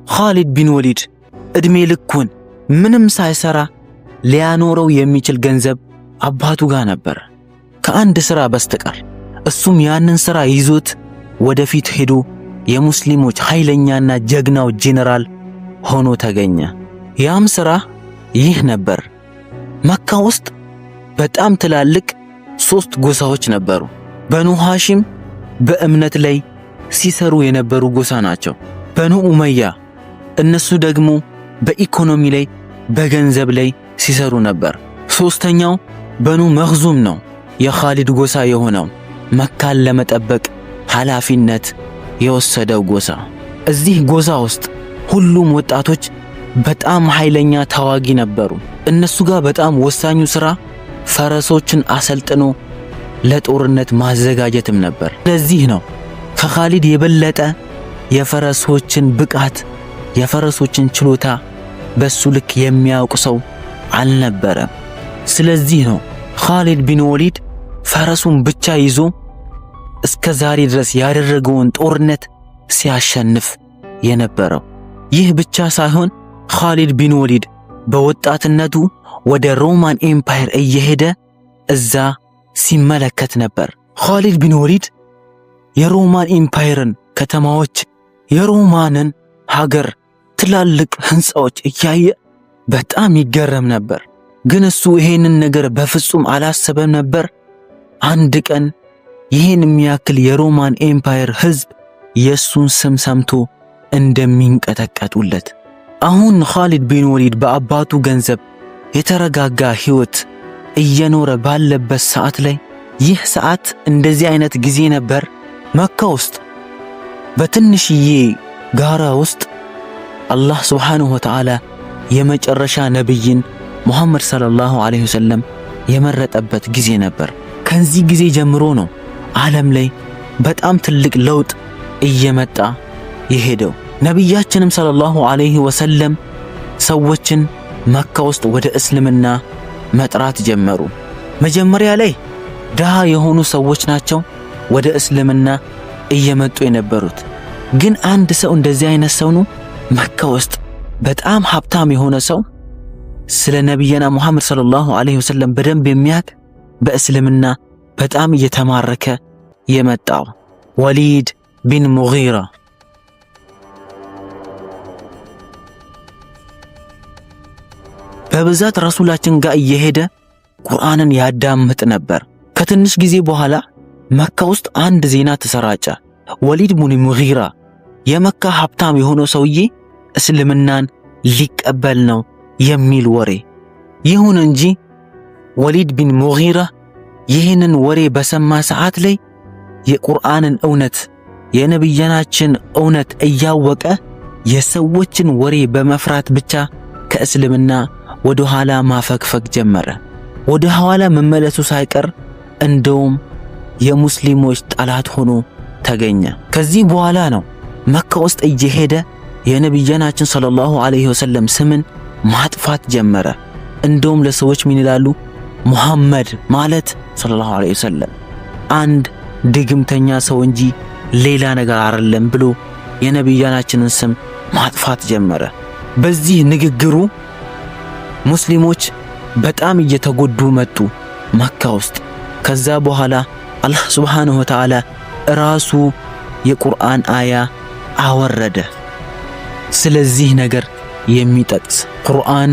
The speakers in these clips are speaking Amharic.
ኻሊድ ቢን ወሊድ ዕድሜ ልኩን ምንም ሳይሰራ ሊያኖረው የሚችል ገንዘብ አባቱ ጋር ነበር ከአንድ ሥራ በስተቀር። እሱም ያንን ሥራ ይዞት ወደፊት ሄዶ የሙስሊሞች ኃይለኛና ጀግናው ጄኔራል ሆኖ ተገኘ። ያም ሥራ ይህ ነበር። መካ ውስጥ በጣም ትላልቅ ሶስት ጎሳዎች ነበሩ። በኑ ሐሺም በእምነት ላይ ሲሰሩ የነበሩ ጎሳ ናቸው። በኑ ኡመያ እነሱ ደግሞ በኢኮኖሚ ላይ በገንዘብ ላይ ሲሰሩ ነበር። ሶስተኛው በኑ መኽዙም ነው፣ የኻሊድ ጎሳ የሆነው መካን ለመጠበቅ ኃላፊነት የወሰደው ጎሳ። እዚህ ጎሳ ውስጥ ሁሉም ወጣቶች በጣም ኃይለኛ ተዋጊ ነበሩ። እነሱ ጋር በጣም ወሳኙ ሥራ ፈረሶችን አሰልጥኖ ለጦርነት ማዘጋጀትም ነበር። ለዚህ ነው ከኻሊድ የበለጠ የፈረሶችን ብቃት የፈረሶችን ችሎታ በሱ ልክ የሚያውቅ ሰው አልነበረም። ስለዚህ ነው ኻሊድ ቢን ወሊድ ፈረሱን ብቻ ይዞ እስከ ዛሬ ድረስ ያደረገውን ጦርነት ሲያሸንፍ የነበረው። ይህ ብቻ ሳይሆን ኻሊድ ቢን ወሊድ በወጣትነቱ ወደ Roman Empire እየሄደ እዛ ሲመለከት ነበር። ኻሊድ ቢን ወሊድ የ Roman Empire ን ከተማዎች፣ የሮማንን ሀገር ትላልቅ ህንፃዎች እያየ በጣም ይገረም ነበር። ግን እሱ ይሄንን ነገር በፍጹም አላሰበም ነበር። አንድ ቀን ይህን የሚያክል የ Roman Empire ህዝብ የእሱን ስም ሰምቶ እንደሚንቀጠቀጡለት። አሁን ኻሊድ ቢን ወሊድ በአባቱ ገንዘብ የተረጋጋ ህይወት እየኖረ ባለበት ሰዓት ላይ፣ ይህ ሰዓት እንደዚህ አይነት ጊዜ ነበር። መካ ውስጥ በትንሽዬ ጋራ ውስጥ አላህ سبحانه وتعالى የመጨረሻ ነብይን ሙሐመድ صلى الله عليه وسلم የመረጠበት ጊዜ ነበር። ከዚህ ጊዜ ጀምሮ ነው ዓለም ላይ በጣም ትልቅ ለውጥ እየመጣ የሄደው። ነቢያችንም صلى الله عليه وسلم ሰዎችን መካ ውስጥ ወደ እስልምና መጥራት ጀመሩ። መጀመሪያ ላይ ድሃ የሆኑ ሰዎች ናቸው ወደ እስልምና እየመጡ የነበሩት። ግን አንድ ሰው እንደዚህ አይነት ሰው ነው፣ መካ ውስጥ በጣም ሀብታም የሆነ ሰው፣ ስለ ነቢየና ሙሐመድ ሰለላሁ ዐለይሂ ወሰለም በደንብ የሚያውቅ፣ በእስልምና በጣም እየተማረከ የመጣው ወሊድ ቢን ሙጊራ። በብዛት ረሱላችን ጋር እየሄደ ቁርአንን ያዳምጥ ነበር። ከትንሽ ጊዜ በኋላ መካ ውስጥ አንድ ዜና ተሰራጨ። ወሊድ ቡን ሙጊራ የመካ ሀብታም የሆነው ሰውዬ እስልምናን ሊቀበል ነው የሚል ወሬ። ይሁን እንጂ ወሊድ ቢን ሙጊራ ይህንን ወሬ በሰማ ሰዓት ላይ የቁርአንን እውነት፣ የነቢያናችን እውነት እያወቀ የሰዎችን ወሬ በመፍራት ብቻ ከእስልምና ወደ ኋላ ማፈግፈግ ጀመረ። ወደ ኋላ መመለሱ ሳይቀር እንደውም የሙስሊሞች ጠላት ሆኖ ተገኘ። ከዚህ በኋላ ነው መካ ውስጥ እየሄደ የነቢያናችን ሰለላሁ ዐለይሂ ወሰለም ስምን ማጥፋት ጀመረ። እንደውም ለሰዎች ምን ይላሉ? ሙሐመድ ማለት ሰለላሁ ዐለይሂ ወሰለም አንድ ድግምተኛ ሰው እንጂ ሌላ ነገር አይደለም ብሎ የነቢያናችንን ስም ማጥፋት ጀመረ። በዚህ ንግግሩ ሙስሊሞች በጣም እየተጎዱ መጡ መካ ውስጥ። ከዛ በኋላ አላህ ሱብሓነሁ ወተዓላ ራሱ የቁርአን አያ አወረደ። ስለዚህ ነገር የሚጠቅስ ቁርአን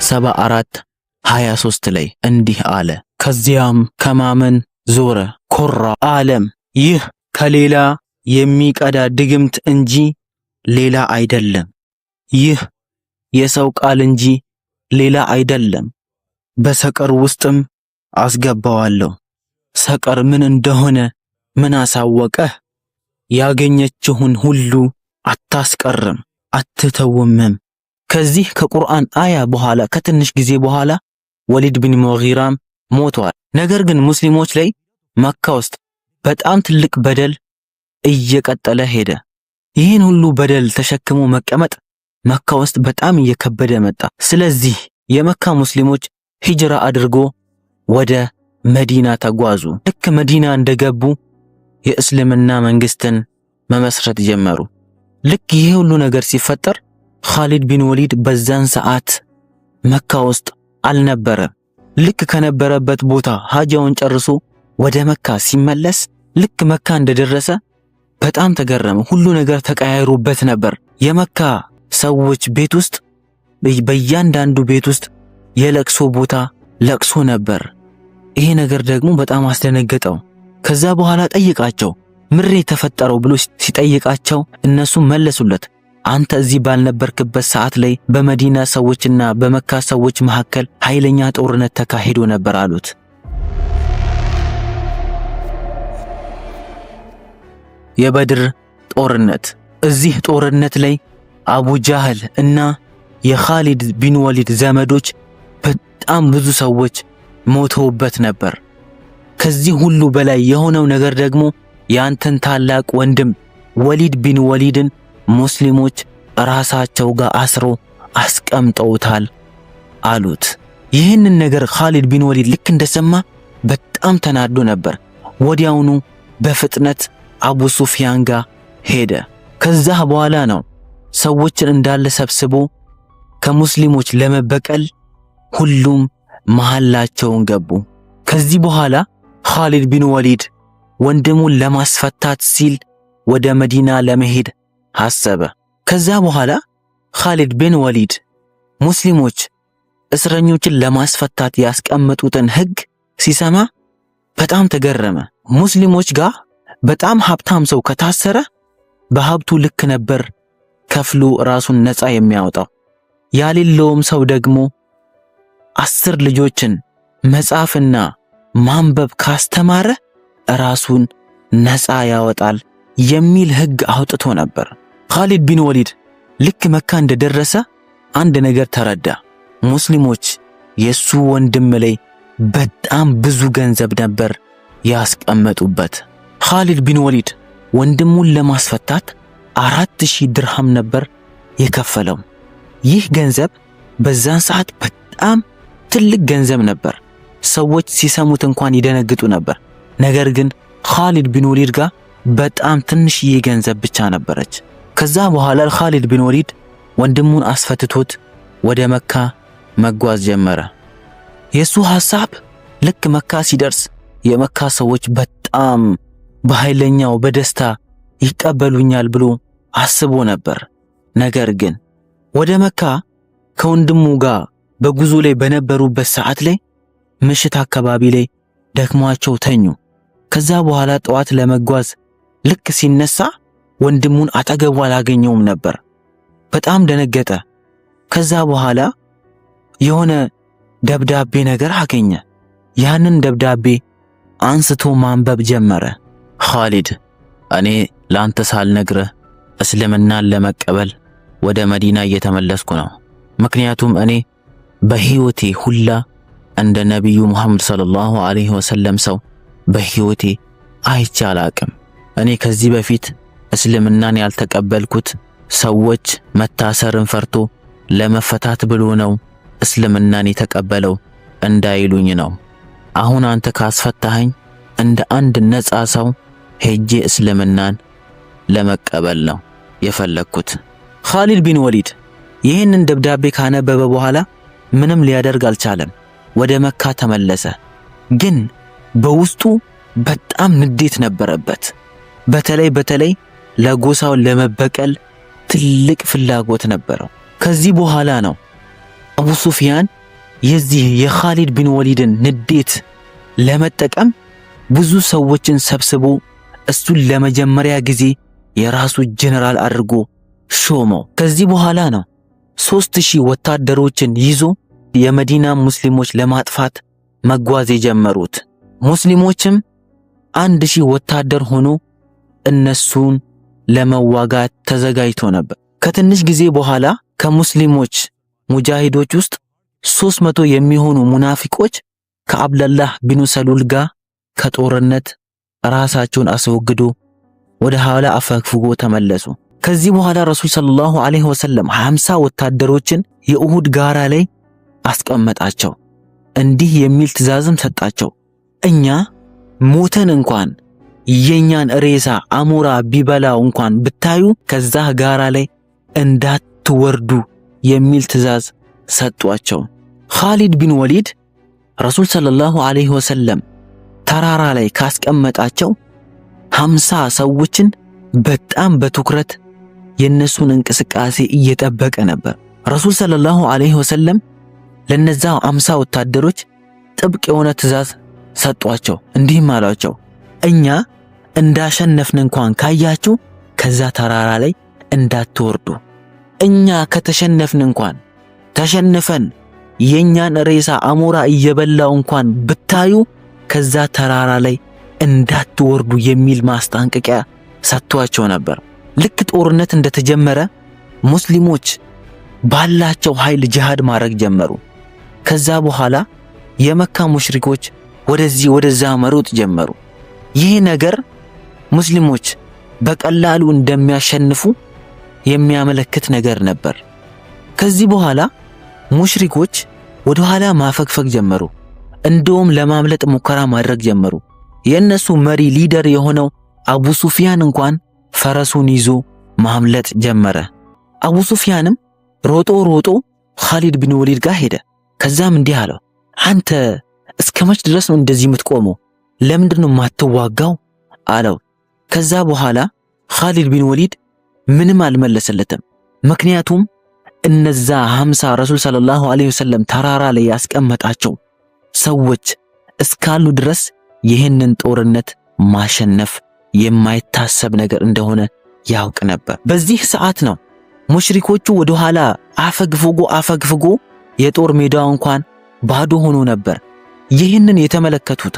74:23 ላይ እንዲህ አለ። ከዚያም ከማመን ዞረ፣ ኮራ፣ አለም ይህ ከሌላ የሚቀዳ ድግምት እንጂ ሌላ አይደለም። ይህ የሰው ቃል እንጂ ሌላ አይደለም። በሰቀር ውስጥም አስገባዋለሁ። ሰቀር ምን እንደሆነ ምን አሳወቀህ? ያገኘችውን ሁሉ አታስቀርም አትተውምም። ከዚህ ከቁርአን አያ በኋላ ከትንሽ ጊዜ በኋላ ወሊድ ቢን ሙጊራም ሞቷል። ነገር ግን ሙስሊሞች ላይ መካ ውስጥ በጣም ትልቅ በደል እየቀጠለ ሄደ። ይህን ሁሉ በደል ተሸክሞ መቀመጥ መካ ውስጥ በጣም እየከበደ መጣ። ስለዚህ የመካ ሙስሊሞች ሂጅራ አድርጎ ወደ መዲና ተጓዙ። ልክ መዲና እንደገቡ የእስልምና መንግስትን መመስረት ጀመሩ። ልክ ይሄ ሁሉ ነገር ሲፈጠር ኻሊድ ቢን ወሊድ በዛን ሰዓት መካ ውስጥ አልነበረም። ልክ ከነበረበት ቦታ ሀጃውን ጨርሶ ወደ መካ ሲመለስ ልክ መካ እንደደረሰ በጣም ተገረመ። ሁሉ ነገር ተቀያይሮበት ነበር። የመካ ሰዎች ቤት ውስጥ በእያንዳንዱ ቤት ውስጥ የለቅሶ ቦታ ለቅሶ ነበር። ይሄ ነገር ደግሞ በጣም አስደነገጠው። ከዛ በኋላ ጠይቃቸው ምሬ የተፈጠረው ብሎ ሲጠይቃቸው እነሱ መለሱለት፣ አንተ እዚህ ባልነበርክበት ሰዓት ላይ በመዲና ሰዎችና በመካ ሰዎች መካከል ኃይለኛ ጦርነት ተካሂዶ ነበር አሉት። የበድር ጦርነት። እዚህ ጦርነት ላይ አቡ ጃህል እና የኻሊድ ቢን ወሊድ ዘመዶች በጣም ብዙ ሰዎች ሞተውበት ነበር። ከዚህ ሁሉ በላይ የሆነው ነገር ደግሞ ያንተን ታላቅ ወንድም ወሊድ ቢን ወሊድን ሙስሊሞች ራሳቸው ጋር አስሮ አስቀምጠውታል አሉት። ይህንን ነገር ኻሊድ ቢን ወሊድ ልክ እንደሰማ በጣም ተናዶ ነበር። ወዲያውኑ በፍጥነት አቡ ሱፊያን ጋር ሄደ። ከዛ በኋላ ነው ሰዎችን እንዳለ ሰብስቦ ከሙስሊሞች ለመበቀል ሁሉም መሐላቸውን ገቡ። ከዚህ በኋላ ኻሊድ ቢን ወሊድ ወንድሙን ለማስፈታት ሲል ወደ መዲና ለመሄድ አሰበ። ከዛ በኋላ ኻሊድ ቢን ወሊድ ሙስሊሞች እስረኞችን ለማስፈታት ያስቀመጡትን ሕግ ሲሰማ በጣም ተገረመ። ሙስሊሞች ጋር በጣም ሀብታም ሰው ከታሰረ በሀብቱ ልክ ነበር ከፍሎ ራሱን ነፃ የሚያወጣው። ያሌለውም ሰው ደግሞ 10 ልጆችን መጻፍና ማንበብ ካስተማረ ራሱን ነፃ ያወጣል የሚል ሕግ አውጥቶ ነበር። ኻሊድ ቢን ወሊድ ልክ መካ እንደደረሰ አንድ ነገር ተረዳ። ሙስሊሞች የሱ ወንድም ላይ በጣም ብዙ ገንዘብ ነበር ያስቀመጡበት። ኻሊድ ቢን ወሊድ ወንድሙን ለማስፈታት 4000 ድርሃም ነበር የከፈለው። ይህ ገንዘብ በዛን ሰዓት በጣም ትልቅ ገንዘብ ነበር። ሰዎች ሲሰሙት እንኳን ይደነግጡ ነበር። ነገር ግን ኻሊድ ቢን ወሊድ ጋር በጣም ትንሽዬ ገንዘብ ብቻ ነበረች። ከዛ በኋላ ኻሊድ ቢን ወሊድ ወንድሙን አስፈትቶት ወደ መካ መጓዝ ጀመረ። የሱ ሐሳብ ልክ መካ ሲደርስ የመካ ሰዎች በጣም በኃይለኛው በደስታ ይቀበሉኛል ብሎ አስቦ ነበር። ነገር ግን ወደ መካ ከወንድሙ ጋር በጉዞ ላይ በነበሩበት ሰዓት ላይ ምሽት አካባቢ ላይ ደክሟቸው ተኙ። ከዛ በኋላ ጠዋት ለመጓዝ ልክ ሲነሳ ወንድሙን አጠገቡ አላገኘውም ነበር። በጣም ደነገጠ። ከዛ በኋላ የሆነ ደብዳቤ ነገር አገኘ። ያንን ደብዳቤ አንስቶ ማንበብ ጀመረ። ኻሊድ፣ እኔ ላንተ ሳልነግርህ እስልምናን ለመቀበል ወደ መዲና እየተመለስኩ ነው። ምክንያቱም እኔ በሕይወቴ ሁላ እንደ ነቢዩ ሙሐመድ ሰለላሁ ዐለይሂ ወሰለም ሰው በሕይወቴ አይቼ አላቅም። እኔ ከዚህ በፊት እስልምናን ያልተቀበልኩት ሰዎች መታሰርን ፈርቶ ለመፈታት ብሎ ነው እስልምናን የተቀበለው እንዳይሉኝ ነው። አሁን አንተ ካስፈታኸኝ እንደ አንድ ነፃ ሰው ሄጄ እስልምናን ለመቀበል ነው የፈለግኩት። ኻሊድ ቢን ወሊድ ይህንን ደብዳቤ ካነበበ በኋላ ምንም ሊያደርግ አልቻለም። ወደ መካ ተመለሰ። ግን በውስጡ በጣም ንዴት ነበረበት። በተለይ በተለይ ለጎሳው ለመበቀል ትልቅ ፍላጎት ነበረው። ከዚህ በኋላ ነው አቡ ሱፊያን የዚህ የኻሊድ ቢን ወሊድን ንዴት ለመጠቀም ብዙ ሰዎችን ሰብስቦ እሱን ለመጀመሪያ ጊዜ የራሱ ጀነራል አድርጎ ሾመው። ከዚህ በኋላ ነው 3000 ወታደሮችን ይዞ የመዲና ሙስሊሞች ለማጥፋት መጓዝ የጀመሩት። ሙስሊሞችም 1000 ወታደር ሆኖ እነሱን ለመዋጋት ተዘጋጅቶ ነበር። ከትንሽ ጊዜ በኋላ ከሙስሊሞች ሙጃሂዶች ውስጥ 300 የሚሆኑ ሙናፊቆች ከአብደላህ ቢኑ ሰሉል ጋር ከጦርነት ራሳቸውን አስወግዶ ወደ ኋላ አፈግፍጎ ተመለሱ። ከዚህ በኋላ ረሱል ሰለላሁ ዐለይሂ ወሰለም 50 ወታደሮችን የኡሁድ ጋራ ላይ አስቀመጣቸው። እንዲህ የሚል ትእዛዝም ሰጣቸው። እኛ ሞተን እንኳን የኛን ሬሳ አሞራ ቢበላው እንኳን ብታዩ ከዛ ጋራ ላይ እንዳትወርዱ የሚል ትዕዛዝ ሰጧቸው። ኻሊድ ቢን ወሊድ ረሱል ሰለላሁ ዐለይሂ ወሰለም ተራራ ላይ ካስቀመጣቸው 50 ሰዎችን በጣም በትኩረት የነሱን እንቅስቃሴ እየጠበቀ ነበር። ረሱል ሰለላሁ ዐለይሂ ወሰለም ለነዛ 50 ወታደሮች ጥብቅ የሆነ ትዕዛዝ ሰጧቸው። እንዲህም አሏቸው፣ እኛ እንዳሸነፍን እንኳን ካያችሁ ከዛ ተራራ ላይ እንዳትወርዱ። እኛ ከተሸነፍን እንኳን ተሸንፈን የኛን ሬሳ አሞራ እየበላው እንኳን ብታዩ ከዛ ተራራ ላይ እንዳትወርዱ የሚል ማስጠንቀቂያ ሰጥቷቸው ነበር። ልክ ጦርነት እንደተጀመረ ሙስሊሞች ባላቸው ኃይል ጂሃድ ማድረግ ጀመሩ። ከዛ በኋላ የመካ ሙሽሪኮች ወደዚህ ወደዛ መሮጥ ጀመሩ። ይህ ነገር ሙስሊሞች በቀላሉ እንደሚያሸንፉ የሚያመለክት ነገር ነበር። ከዚህ በኋላ ሙሽሪኮች ወደ ኋላ ማፈግፈግ ጀመሩ። እንደውም ለማምለጥ ሙከራ ማድረግ ጀመሩ። የእነሱ መሪ leader የሆነው አቡ ሱፊያን እንኳን ፈረሱን ይዞ ማምለጥ ጀመረ። አቡ ሱፊያንም ሮጦ ሮጦ ኻሊድ ቢን ወሊድ ጋር ሄደ። ከዛም እንዲህ አለው፣ አንተ እስከ መች ድረስ ነው እንደዚህ የምትቆመው? ለምንድን ነው የማትዋጋው? አለው። ከዛ በኋላ ኻሊድ ቢን ወሊድ ምንም አልመለሰለትም። ምክንያቱም እነዛ 50 ረሱል ሰለላሁ ዐለይሂ ወሰለም ተራራ ላይ ያስቀመጣቸው ሰዎች እስካሉ ድረስ ይህንን ጦርነት ማሸነፍ የማይታሰብ ነገር እንደሆነ ያውቅ ነበር። በዚህ ሰዓት ነው ሙሽሪኮቹ ወደ ኋላ አፈግፍጎ አፈግፍጎ የጦር ሜዳው እንኳን ባዶ ሆኖ ነበር። ይህንን የተመለከቱት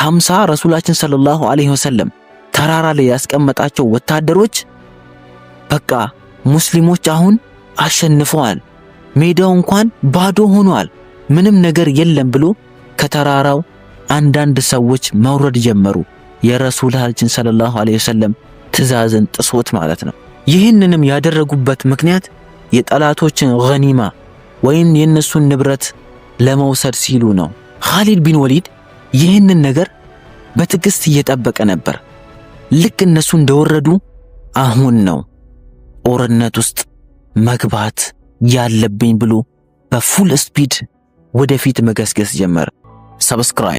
50 ረሱላችን ሰለላሁ ዐለይሂ ወሰለም ተራራ ላይ ያስቀመጣቸው ወታደሮች በቃ ሙስሊሞች አሁን አሸንፈዋል፣ ሜዳው እንኳን ባዶ ሆኗል፣ ምንም ነገር የለም ብሎ ከተራራው አንዳንድ ሰዎች መውረድ ጀመሩ። የረሱላችን ሰለላሁ ዐለይሂ ወሰለም ትዕዛዝን ጥሶት ማለት ነው። ይህንንም ያደረጉበት ምክንያት የጠላቶችን ገኒማ ወይም የነሱን ንብረት ለመውሰድ ሲሉ ነው። ኻሊድ ቢን ወሊድ ይህንን ነገር በትዕግስት እየጠበቀ ነበር። ልክ እነሱ እንደወረዱ አሁን ነው ጦርነት ውስጥ መግባት ያለብኝ ብሎ በ full speed ወደፊት መገስገስ ጀመረ። Subscribe.